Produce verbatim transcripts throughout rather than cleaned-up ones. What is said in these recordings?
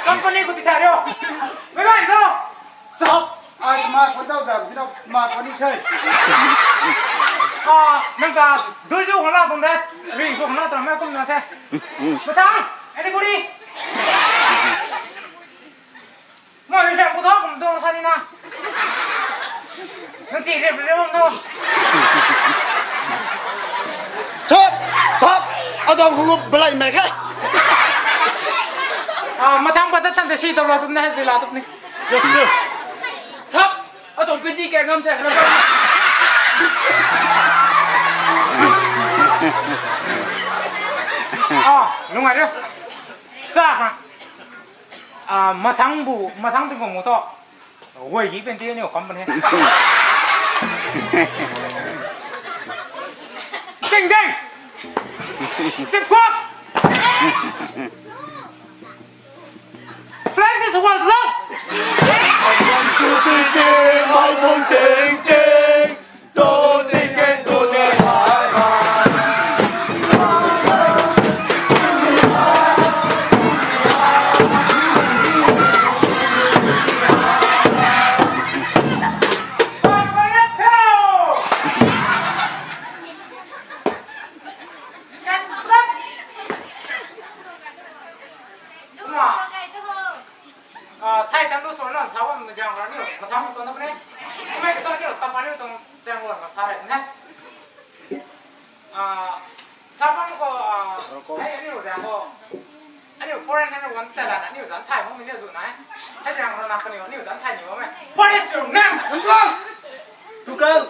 Company khou ti thay rio. Mei bai no. Sap, ai ma khou dau dau di no, ma khou ni the. Ah, nang ta dui zu khou na tuang de, ri zu khou na tuang na kum na the. Mathang, anybody? Mei rui sa ku tho kum tuang sa ni na. Nang si rip rip no. Sap, sap, adang khou balai mei khe. Ah, mathang pat ta tan de si tau la tum na hai la tum ni. Yes, sir. Sap, atuang piti kei ngam se. Ah, nungai rio. Sa ha. Ah, mathang bu, mathang tingkung mu tho. Wei hi pen ti aniu company. Ting ding. Ting kuak. Flag is well low. Kumna, ah, thai tang lu suan lan sa bam jang ra niu, mathang suan na pune. Kumna ka tuan niu, tapa niu tuang jang lan ma sa re ne. Ah, sa bam ko, ah, ai aniu jang ko. Aniu foreign aniu wan ta la aniu zan thai mo mi niu zu nai. Hai jang ro na ka niu, aniu zan thai ni mo me. What is your name? Tukang. Tukang.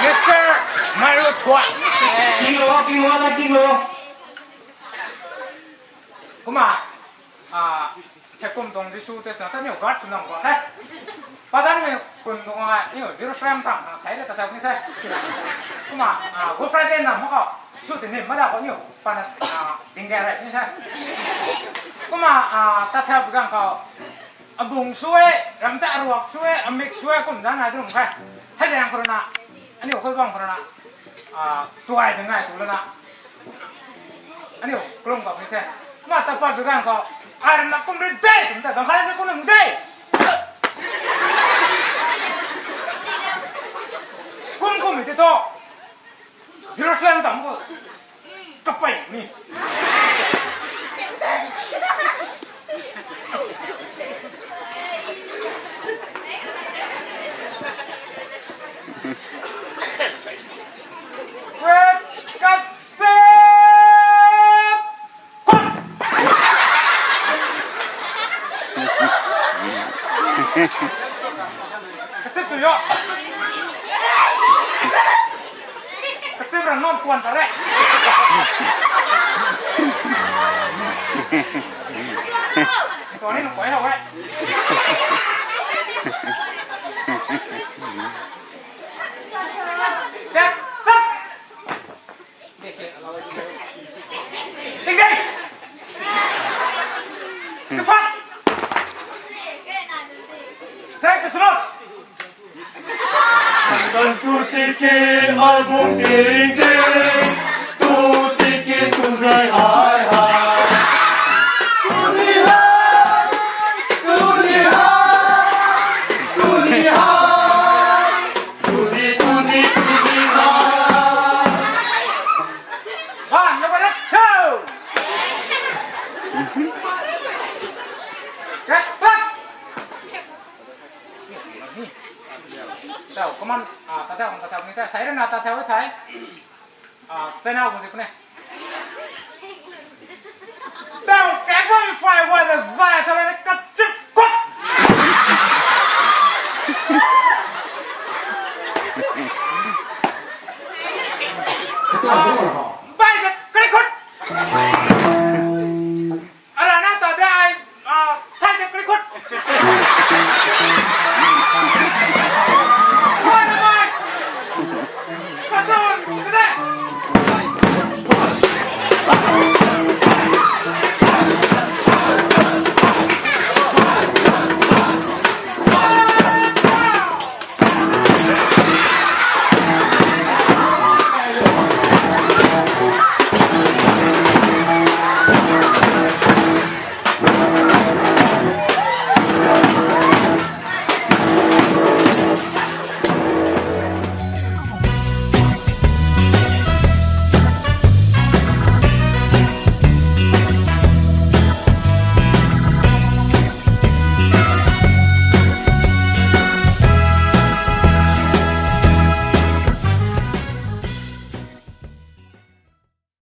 Mister Mario Thua. King lo, king lo, king lo. Kumna, ah, se kum tuang Jisu te na ta niu guard sw nang ko the. Padan ni kun tuang ai niu Jerusalem tang na sai le ta ta ni the. Kumna, ah, Good Friday na mo ko. Sw ti ni ma da ko niu pa na, ah, ding de re ni the. Kumna, ah, ta the bu gang ko. Abung sw e, ram ta aruak sw e, amik sw e, kum zan nai tu rum khe. Hai zang khou na, aniu khou bang khou na, ah, tuai zang nai tu lana. Aniu, klung kap ni the. Ma ta pat bi gan khou, ai ram na kum ri de, kum ta, gang khai se kum ri de. Kum kum ni te to. Jerusalem tam ko. Kapei ni. Wes kat sep. Kwan. Kasip tu yo. Kasip rang nom kwan ta re. Tuang ni nung koi hou e. Tat, tat. Ding ding. Kaphat. Ding kaslo. Kan tu tiki album ding ding. Tu tiki tu nai hai hai. Tu ni hai. Tu ni hai. Tu ni hai. Tuni, tuni, tuni na. One, number two. Red flag. Tau, come on. Ah, ta tau, ta tau, ni ta, sai rana ta tau thai. Ah, chai nau ko zi kune. Tau, kek bam fai wa na zai ta la ka chip kut. Bai ka kri kut. Ara na ta de ai, ah, thai de kri kut. Wa na bai. Patun, kade.